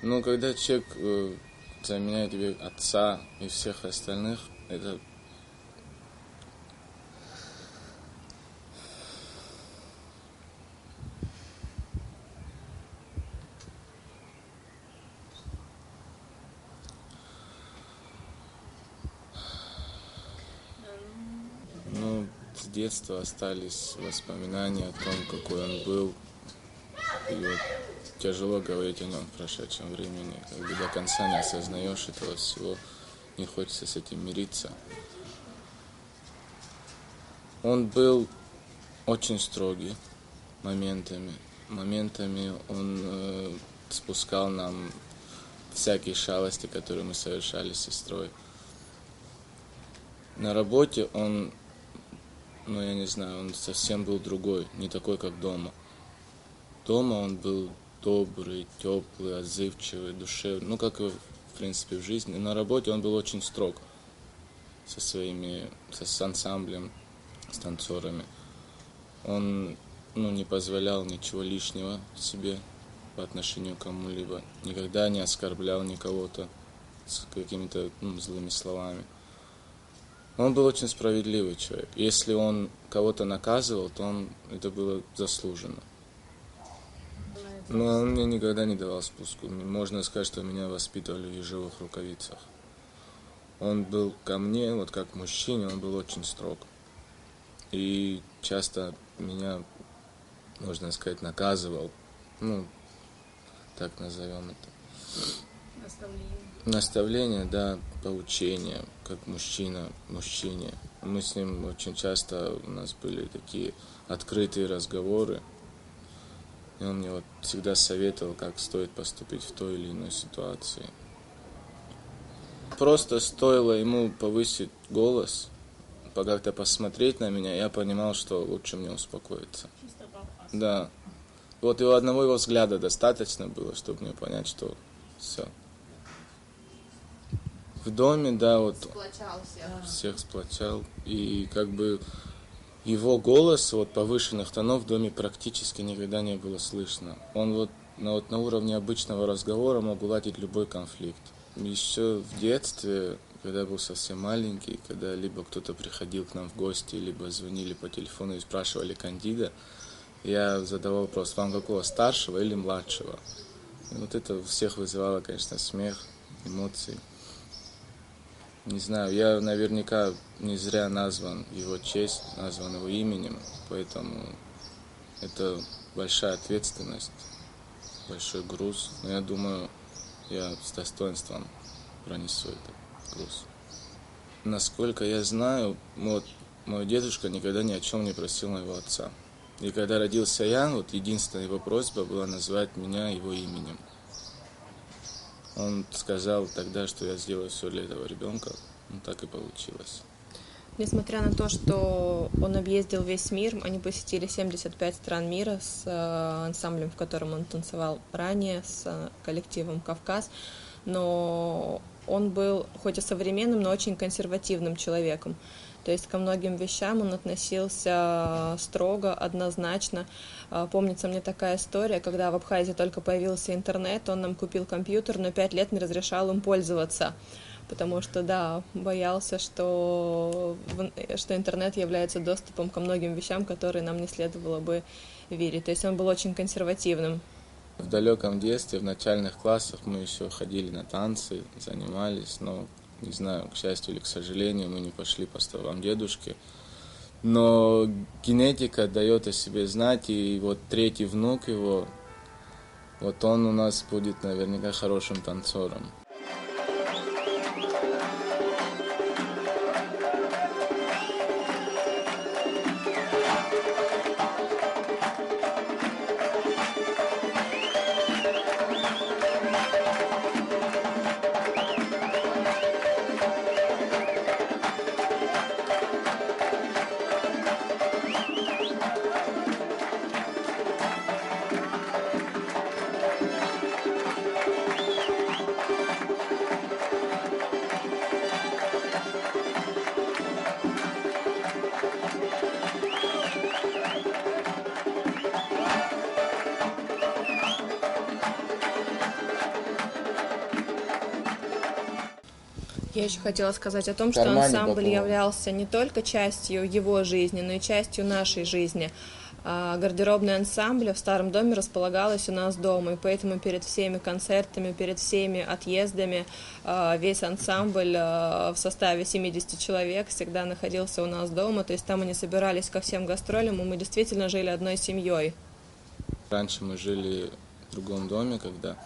Ну, когда человек, э, заменяет тебе отца и всех остальных, это Ну, с детства остались воспоминания о том, какой он был. И вот тяжело говорить о нём в прошедшем времени. Как бы до конца не осознаёшь этого всего, не хочется с этим мириться. Он был очень строгий моментами. Моментами он, э, спускал нам всякие шалости, которые мы совершали с сестрой. На работе он, ну, я не знаю, он совсем был другой, не такой, как дома. Дома он был добрый, тёплый, отзывчивый, душевный, ну, как и, в принципе, в жизни. На работе он был очень строг со своими, со, с ансамблем, с танцорами. Он, ну, не позволял ничего лишнего себе по отношению к кому-либо, никогда не оскорблял никого-то с какими-то, ну, злыми словами. Он был очень справедливый человек. Если он кого-то наказывал, то он, это было заслуженно. Но он мне никогда не давал спуску. М-, можно сказать, что меня воспитывали в ежовых рукавицах. Он был ко мне, вот как к мужчине, он был очень строг. И часто меня, можно сказать, наказывал. Ну, так назовём это. Наставление. Наставление, да, поучение, как мужчина мужчине. Мы с ним очень часто, у нас были такие открытые разговоры. И он мне вот всегда советовал, как стоит поступить в той или иной ситуации. Просто стоило ему повысить голос, по-, как-то посмотреть на меня, я понимал, что лучше мне успокоиться. Чисто по факту. Да. Вот его одного его взгляда достаточно было, чтобы мне понять, что всё. В доме, да, вот. Сплочал всех. Всех сплочал. И как бы его голос, вот, повышенных тонов в доме практически никогда не было слышно. Он вот на, вот на уровне обычного разговора мог уладить любой конфликт. Ещё в детстве, когда я был совсем маленький, когда либо кто-то приходил к нам в гости, либо звонили по телефону и спрашивали кандида, я задавал вопрос: «Вам какого, старшего или младшего?» И вот это у всех вызывало, конечно, смех, эмоции. Не знаю, я наверняка не зря назван в его честь, назван его именем, поэтому это большая ответственность, большой груз. Но я думаю, я с достоинством пронесу этот груз. Насколько я знаю, вот мой дедушка никогда ни о чём не просил моего отца. И когда родился я, вот единственная его просьба была назвать меня его именем. Он сказал тогда, что я сделаю всё для этого ребёнка. Ну, так и получилось. Несмотря на то, что он объездил весь мир, они посетили семьдесят пять стран мира с, э, ансамблем, в котором он танцевал ранее, с, э, коллективом «Кавказ», но он был хоть и современным, но очень консервативным человеком. То есть ко многим вещам он относился строго, однозначно. А, помнится мне такая история, когда в Абхазии только появился интернет, он нам купил компьютер, но пять лет не разрешал им пользоваться, потому что, да, боялся, что в-, что интернет является доступом ко многим вещам, которые нам не следовало бы верить. То есть он был очень консервативным. В далёком детстве, в начальных классах мы ещё ходили на танцы, занимались, но, не знаю, к счастью или к сожалению, мы не пошли по стопам дедушки. Но генетика даёт о себе знать, и вот третий внук его, вот он у нас будет наверняка хорошим танцором. Я еще хотела сказать о том, что ансамбль являлся не только частью его жизни, но и частью нашей жизни. А, гардеробная ансамбля в старом доме располагалась у нас дома, и поэтому перед всеми концертами, перед всеми отъездами, а, весь ансамбль, а, в составе семидесяти человек всегда находился у нас дома, то есть там они собирались ко всем гастролям, и мы действительно жили одной семьей. Раньше мы жили в другом доме, когда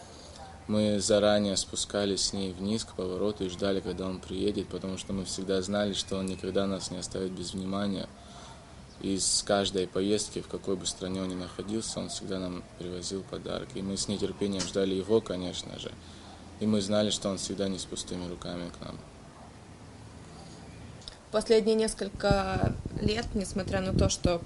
мы заранее спускались с ней вниз к повороту и ждали, когда он приедет, потому что мы всегда знали, что он никогда нас не оставит без внимания. И с каждой поездки, в какой бы стране он ни находился, он всегда нам привозил подарки. И мы с нетерпением ждали его, конечно же. И мы знали, что он всегда не с пустыми руками к нам. Последние несколько лет, несмотря на то, что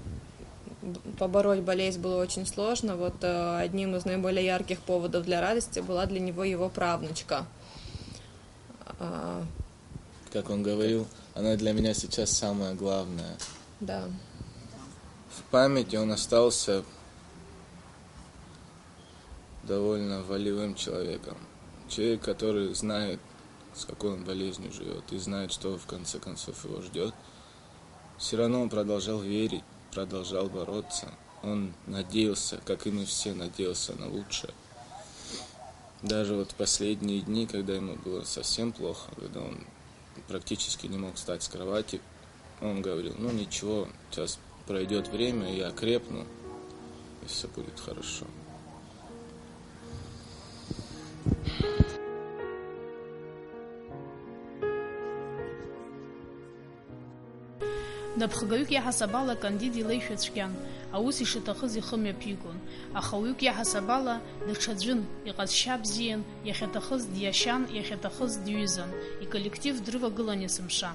б-, побороть болезнь было очень сложно, вот, э, одним из наиболее ярких поводов для радости была для него его правнучка. А, как он говорил, она для меня сейчас самое главное. Да. В памяти он остался довольно волевым человеком. Человек, который знает, с какой он болезнью живет, и знает, что в конце концов его ждет. Все равно он продолжал верить, продолжал бороться. Он надеялся, как и мы все, надеялся на лучшее. Даже вот в последние дни, когда ему было совсем плохо, когда он практически не мог встать с кровати, он говорил: «Ну ничего, сейчас пройдет время, я окрепну, и все будет хорошо». Напхгаҩык иаҳасабала Кандид илеишәа цәгьан, аус ишаҭахыз ихы мҩаԥигон, аха уаҩык иаҳасабала даҽаӡәын, иҟазшьа бзиан, иахьаҭахыз диашьан, иахьаҭахыз дҩызан, иколлектив дрывагылан есымша.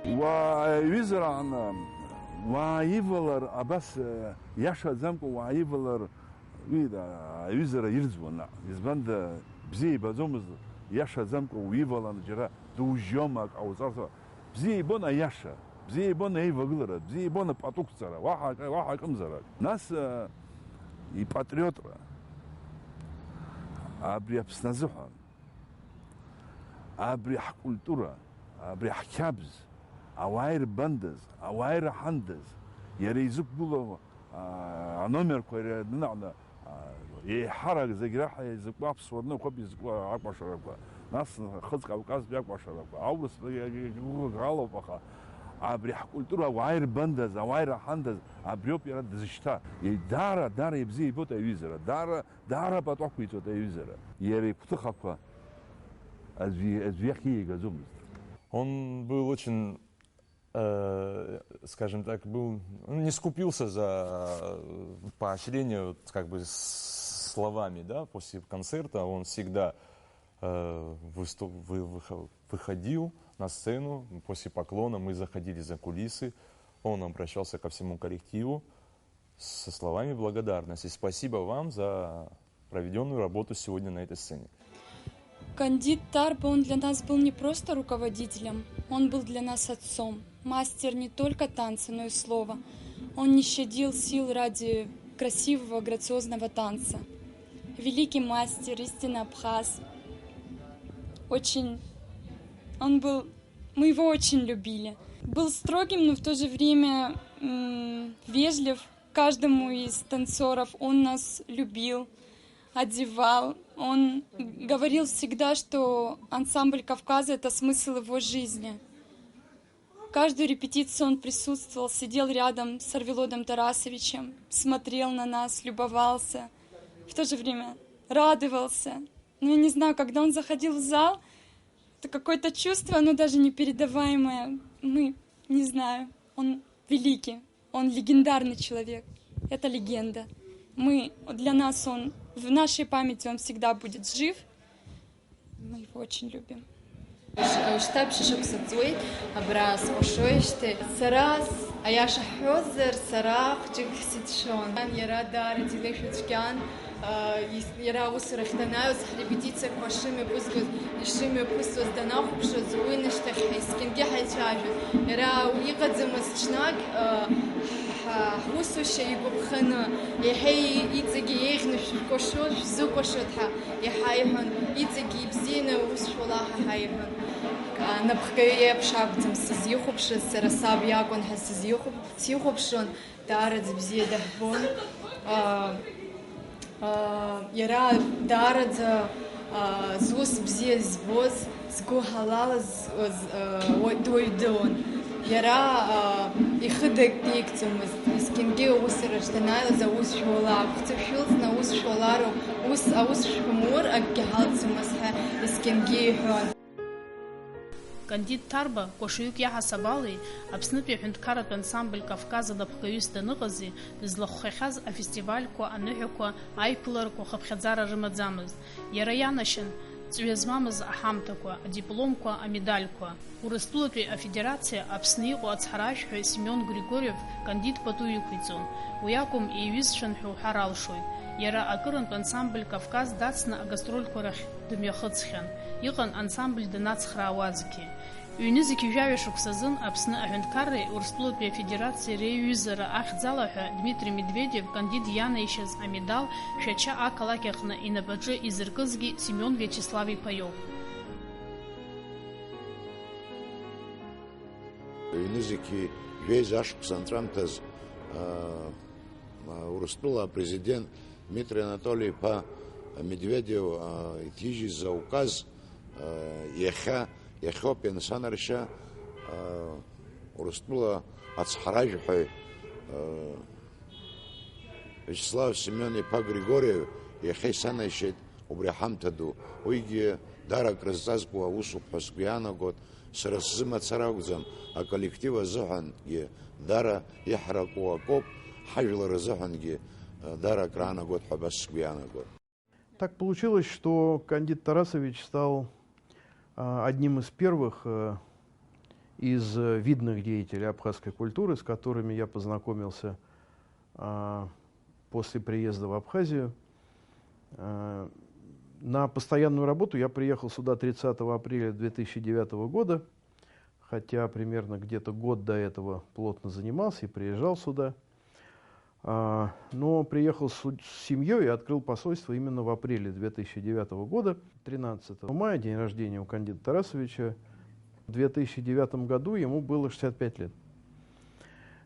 Уааҩызар аҟны, уааивалар, абас, э, иашаӡамкәа уааивалар, уи, да, аҩызара ирӡуан наҟ. Избанда, бзиа ибаӡомызт, иашаӡамкәа уивалан, џьара дужьома, акы ҟауҵарц. Бзиа ибон аиаша, бзиа ибон аивагылара, бзиа ибон апатуқәҵара, уаҳа акы, уаҳа акымзарак. Нас, э, ипатриотра, абри Аԥсны азыҳәан. Абри ҳкультура, абри ҳқьабз, ауаа ирбандаз, ауаа ираҳандаз, иара изықәгылоу, аа, аномерқәа иара днаҟны, аа, еиҳарак зегь раҳа изакәу аԥсуа рныҟәоуп изакәу акәашарақәа, нас Хыҵ Кавказтәи акәашарақәа, аурыс алоуп, аха абри ҳкультура ауаа ирбандаз, ауаа ираҳандаз, абриоуп иара дызшьҭа. Даара, даара ибзиа ибоит аҩызара, даара Даара пату ақәиҵоит аҩызара. Иара игәҭыхақәа аӡәы, аӡәы иахь иигаӡомызт. Он был очень, э, скажем так, был, он не скупился за, э, поощрение, вот, как бы, с-, словами, да, после концерта он всегда, э, выступ-, вы-, выхо-, выходил на сцену, после поклона мы заходили за кулисы, он обращался ко всему коллективу, со словами благодарности. Спасибо вам за проведённую работу сегодня на этой сцене. Кандид Тарба, он для нас был не просто руководителем, он был для нас отцом, мастер не только танца, но и слова. Он не щадил сил ради красивого, грациозного танца. Великий мастер, истинный абхаз. Очень, он был, мы его очень любили. Был строгим, но в то же время, м, вежлив. Каждому из танцоров он нас любил, одевал. Он говорил всегда, что ансамбль Кавказа — это смысл его жизни. Каждую репетицию он присутствовал, сидел рядом с Арвелодом Тарасовичем, смотрел на нас, любовался, в то же время радовался. Но я не знаю, когда он заходил в зал, это какое-то чувство, оно даже непередаваемое. Мы, не знаю, он великий. Он легендарный человек. Это легенда. Мы, для нас он, в нашей памяти он всегда будет жив. Мы его очень любим. Ш-, шьҭа ԥшьышықәса ҵуеит, абра сҟәашоижьҭеи. Сара с-, аиаша ҳҳәозар, сара хәҷык сицәшәон. Иара даара дилеишәа цәгьан. Ис-, иара аусурахь данааиуаз, ҳрепетициақәа шымҩаԥызгоз, ишымҩаԥысуаз данахәаԥшуаз, уи нышьҭахь ҳаизгьангьы ҳаицәажәон. Иара иҟаӡамыз ҽнак, ҳ-, Ҳусушьа игәаԥханы, иаҳа иҵегьы еиӷьны шәкәашо, шәзыкәашоит ҳәа иҳаиҳәон, иҵегьы ибзианы аус шәуала ҳәа ҳаиҳәон. Анапхгаҩы еиԥш акәӡам сызихәаԥшыз, сара саб иакәын ҳәа сызихәаԥ-, сихәаԥшуан, даараӡа бзиа даҳбон. Аа, аа, иара даараӡа, аа, зус бзиа збоз, згәы ҳалалыз, з-, аа, уаҩ-, дуаҩ дыуан. Иара, аа, ихы дагьеигӡомызт, есқьынгьы аусураҿ данааилаз аус шәуала, агәҭа шәылҵны аус шәуалароуп, ус аус шәымур акгьы ҳалҵуамызт ҳәа есқьынгьы иҳәон. Кандид Ҭарба, кәашаҩык иаҳасаб али, Аԥснытәи аҳәынҭқарратә ансамбль Кавказ анапхгаҩыс даныҟази, дызлахәхахьаз афестивальқәа, аныҳәақәа, аиԥыларақәа хыԥхьаӡара рымаӡамызт. Иара ианашьан ҵҩа змамыз аҳамҭақәа, адипломқәа, амедальқәа. Урыстәылатәи Афедерациа Аԥсны иҟоу ацҳаражәҳәаҩ Семион Григориев Кандид пату иқәиҵон. Уи акәым, иҩызцәан ҳәа уҳәар алшоит. Иара акырынтә ансамбль Кавказ дацны агастрольқәа рахь дымҩахыҵхьан. Иҟан ансамбль данацхраауазгьы. Ҩнызқьи жәаҩа шықәсазын Аԥсны аҳәынҭқарреи Урыстәылатәи Афедерациеи реиҩызара ахьӡала ҳәа Дмитри Медведев Кандид ианаишьаз амедал Шәача ақалақь аҟны инапаҿы изыркызгьы Семион Виачеслав-иԥа иоуп. Ҩнызқьи жәеиза ашықәс анҵәамҭаз, аа, Урыстәыла апрезидент Дмитри Анатоли-иԥа Медведев, аа, иҭижьыз ауказ, аа, иахьа, иахьоуп иансанаршьа, аа, Урыстәыла ацҳаражәҳәаҩ, аа, Виачеслав Семион-иԥа Григориев иахьа исанаишьеит убри аҳамҭа ду. Уигьы даара акрызҵазкуа усуп ҳәа сгәы иаанагоит. Сара сзы мацара акәӡам, аколлектив азыҳәангьы даара иҳараку акоуп, ҳажәлар рзыҳәангьы, э, даара акраанагоит ҳәа абас сгәы иаанагоит. Так получилось, что Кандид Тарасович стал, а, одним из первых, э, из, э, видных деятелей абхазской культуры, с которыми я познакомился, а, после приезда в Абхазию. Э, на постоянную работу я приехал сюда тридцатого апреля две тысячи девятого года, хотя примерно где-то год до этого плотно занимался и приезжал сюда. А, но приехал с, с семьёй и открыл посольство именно в апреле две тысячи девятого года, тринадцатого мая, день рождения у Кандида Тарасовича. В две тысячи девятом году ему было шестьдесят пять лет.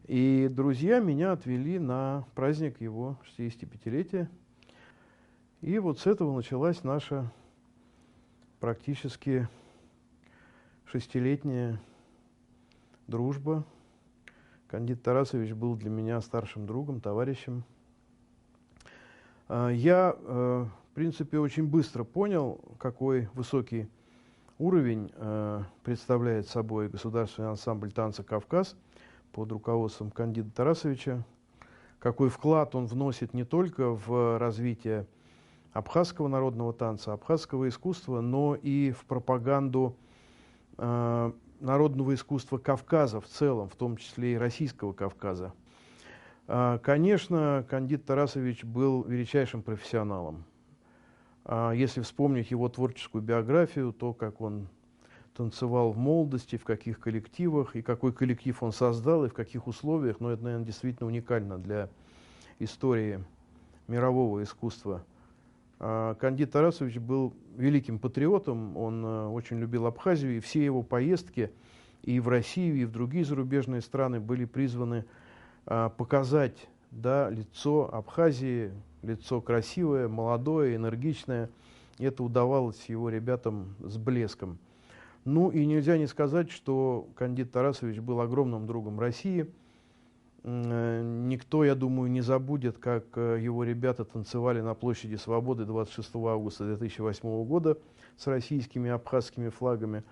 И друзья меня отвели на праздник его шестидесятипятилетия. И вот с этого началась наша практически шестилетняя дружба. Кандид Тарасович был для меня старшим другом, товарищем. А, я, э, в принципе, очень быстро понял, какой высокий уровень, э, представляет собой государственный ансамбль танца «Кавказ» под руководством Кандида Тарасовича, какой вклад он вносит не только в развитие абхазского народного танца, абхазского искусства, но и в пропаганду, э, народного искусства Кавказа в целом, в том числе и Российского Кавказа. А, конечно, Кандид Тарасович был величайшим профессионалом. А, если вспомнить его творческую биографию, то, как он танцевал в молодости, в каких коллективах, и какой коллектив он создал, и в каких условиях, но это, наверное, действительно уникально для истории мирового искусства. А, Кандид Тарасович был великим патриотом, он, э, очень любил Абхазию, и все его поездки и в Россию, и в другие зарубежные страны были призваны, а, показать, да, лицо Абхазии, лицо красивое, молодое, энергичное. И это удавалось его ребятам с блеском. Ну и нельзя не сказать, что Кандид Тарасович был огромным другом России. М, э, никто, я думаю, не забудет, как, э, его ребята танцевали на площади Свободы двадцать шестого августа две тысячи восьмого года с российскими и абхазскими флагами.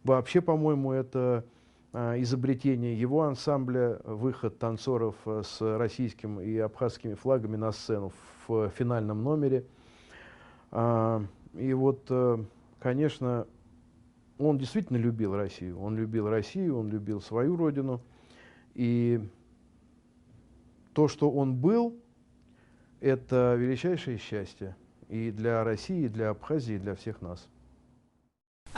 Вообще, по-моему, это, а, изобретение его ансамбля, выход танцоров, э, с российским и абхазскими флагами на сцену в финальном номере. А, и вот, э, конечно, он действительно любил Россию. Он любил Россию, он любил свою родину. И то, что он был, это величайшее счастье и для России, и для Абхазии, и для всех нас.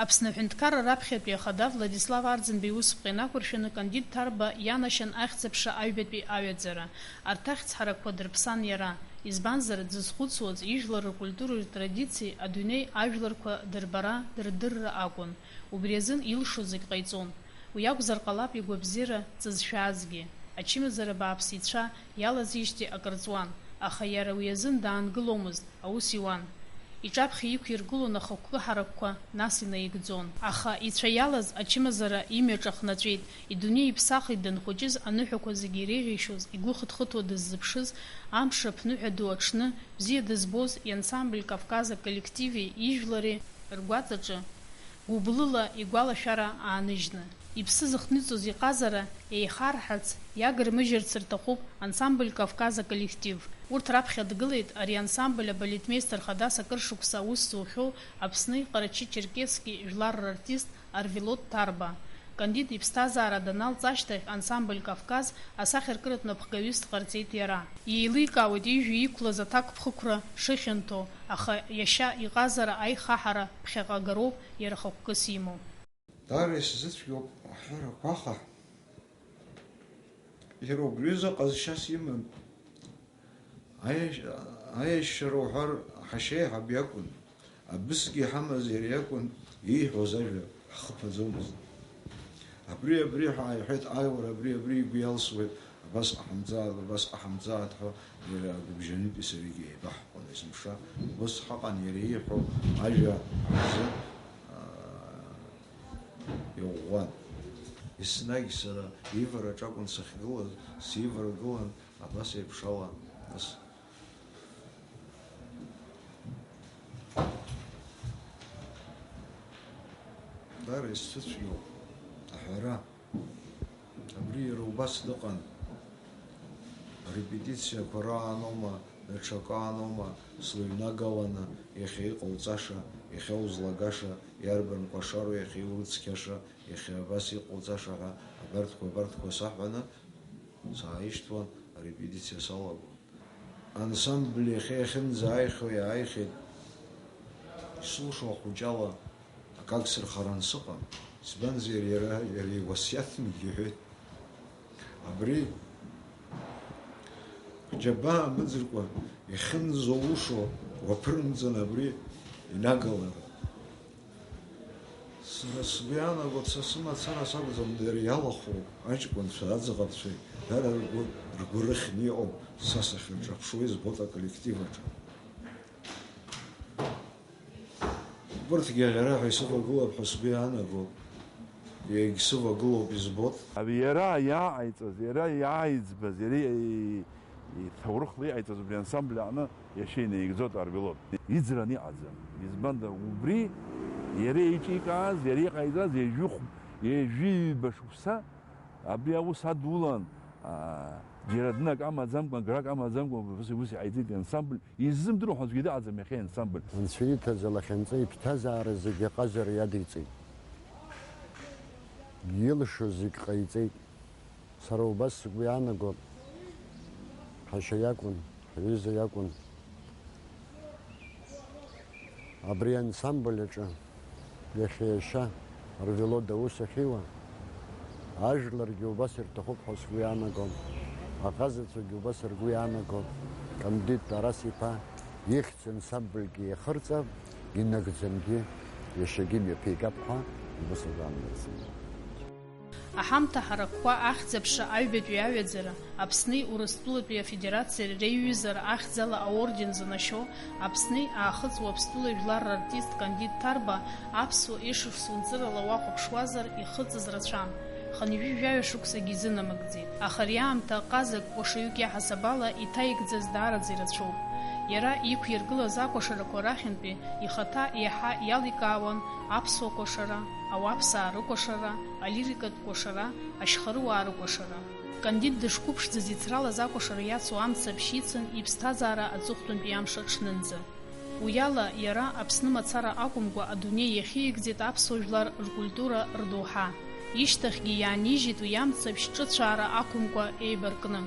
Аԥсны аҳәынҭқарра раԥхьатәи ахада Владислав Арӡынба иусԥҟа инақәыршәаны Кандид Ҭарба ианашьан ахьӡ-аԥша аҩбатәи аҩаӡара. Арҭ ахьӡ-ҳаракқәа дырԥсан иара, избанзар, дзызхәыцуаз ижәлар ркультуреи ртрадициеи адунеи ажәларқәа дырбара, дырдырра акәын. Убри азын илшоз зегь ҟаиҵон. Уи акәзар ҟалап игәабзиара ҵызшәаазгьы. Ачымазара бааԥс ицәа иалазижьҭеи акыр ҵуан, аха иара уи азын даангыломызт, аус иуан. Иҿаԥхьа иқәиргылон ахықәкы ҳаракқәа, нас инаигӡон. Аха ицәа иалаз ачымазара имҩаҿ ахнаҵәеит, идунеи иԥсахит данхәыҷыз аныҳәақәа зегьы иреиӷьишьоз, игәы хыҭхыҭуа дыззыԥшыз, амш аԥныҳәа ду аҽны, бзиа дызбоз иансамбль Кавказ аколлективи ижәлари ргәаҵаҿы гәыблыла игәалашәара ааныжьны. Иԥсы зыхҭниҵоз иҟазара еихарҳарц, иагырмыжьырц рҭахуп ансамбль Кавказ аколлектив. Урҭ раԥхьа дгылеит ари ансамбль абалетмеистер хадас акыр шықәса аус зухьоу Аԥсни Ҟарачы-Черкесски жәлар рартист Арвелод Ҭарба. Кандид иԥсҭазаара даналҵ ашьҭахь ансамбль Кавказ асахьаркыратә напхгаҩыс дҟарҵеит иара. Иеиликаауеит ижәҩа иқәлаз аҭакԥхықәра шыхьанҭоу, аха иашьа иҟазара аихаҳара ԥхьаҟа агароуп иара хықәкыс имоу. Даара исзыцәгьоуп аҳәарақәа, аха иара убри азы ҟазшьас иман. Аиашь-, аиашьара уҳәар, ҳашьеиҳаб иакәын. Абысгьы иҳамаз иара иакәын, ииҳәоз ажәа ҳхыԥаӡомызт. Абри, абри ҳәа ааиҳәеит, ааи, уара, абри, абри игәы иалсуеит, абас ҟаҳамҵааит, абас ҟаҳамҵааит ҳәа иара агәыбжьанытәи саргьы еибаҳҳәон, есымша убас ҳаҟан иара ииҳәо ажәа ҳзы, аа, иӷәӷәан. Еснагь сара ивараҿ акәын сахьгылаз, сиваргылан, абас еиԥш ала, нас. Даара исцәыцәгьоуп аҳәара. Абри иара убас дыҟан. Арепетициақәа раан аума, даҽакы аан аума, слыҩнагаланы, иахьа иҟауҵаша, иахьа узлагаша, иарбан кәашароу иахьа иурыцқьаша, иахьа абас иҟауҵаша ҳәа абарҭқәа, абарҭқәа саҳәаны, сааишьҭуан, арепетициа салагон. Ансамбль иахьа иахьынӡааихьоу иааихьеит, исылшо ахәыҷала акы агсырхаран сыҟам, избанзар, иара, иара иуасиаҭынгьы иҳәеит. Абри џьабаа мыӡыркәа иахьынӡаулшо уаԥырымҵын абри инагалара. Сара сгәы иаанагоит, са сымацара сакәӡам, дара иалахәу аҷкәынцәа, аӡӷабцәеи, дара ргәы, ргәы рыхьны иҟоуп, са сахьырҿаԥшуа избоит аколлектив аҿы. Убырҭгьы аӷьараҳәа исывагылап ҳәа сгәы иаанагоит, егьсывагылоуп, избоит. Абри иара иааҟаиҵаз, иара иааиӡбаз, иара и-, иҭоурыхла иҟаиҵаз убри ансамбль аҟны иашьа инаигӡоит Арвелод. Иӡран иҟаӡам. Избанда, убри иара еиҿикааз, иара иҟаиҵаз ҩажәи хә-, ҩажәи ҩба шықәса абри аус адулан, аа, џьара дынак амаӡамкәа, грак амаӡамкәа, ус, ус иҟаиҵеит ансамбль. Иззымдыруа ҳәа аӡәгьы дыҟаӡам иахьа ансамбль. Анцәа иҭаз алахьынҵа иԥсҭазаара зегьы аҟазара иадиҵеит. Илшо зегь ҟаиҵеит. Сара убас сгәы иаанагоит, ҳашьа иакәын, ҳҩыза иакәын. Абри ансамбль аҿы иахьа иашьа Арвелод аус ахьиуа, ажәларгьы убас ирҭахуп ҳәа сгәы иаанагон, аҟазацәагьы убас ргәы иаанагон, Кандид Тарас-иԥа ихьӡ ансамбльгьы иахырҵап, инагӡангьы иашьагьы мҩаԥигап ҳәа убас агәы аанагӡан. Аҳамҭа ҳаракқәа ахьӡ-аԥша аҩбатәи аҩаӡара, Аԥсни Урыстәылатәи Афедерациа реиҩызара ахьӡала аорден занашьоу Аԥсни Аахыҵ Уаԥстәылеи жәлар рартист Кандид Ҭарба аԥсуа ешықәс унҵырала уахәаԥшуазар, ихыҵыз рацәан, хынҩажәи жәаҩа шықәсагьы изынамыгӡеит. Аха ари аамҭа ҟазак, кәашаҩык иаҳасаб ала иҭаигӡаз даараӡа ирацәоуп. Иара иқәиргылаз акәашарақәа рахьынтәи ихаҭа иаҳа иаликаауан аԥсуа кәашара, ауаԥсаа рыкәашара, алирикатә кәашара, ашьхарыуаа рыкәашара. Кандид дышқәыԥшӡаз ицралаз акәашара иацу амцаԥшь ицын иԥсҭазаара аҵыхәтәантәи амш аҽнынӡа. Уи ала, иара Аԥсны мацара акәымкәа, адунеи иахьиигӡеит аԥсуа жәлар ркультура рдоуҳа. Ишьҭахьгьы иаанижьит уи амцаԥшь ҿыцәаара ақәымкәа еибаркны.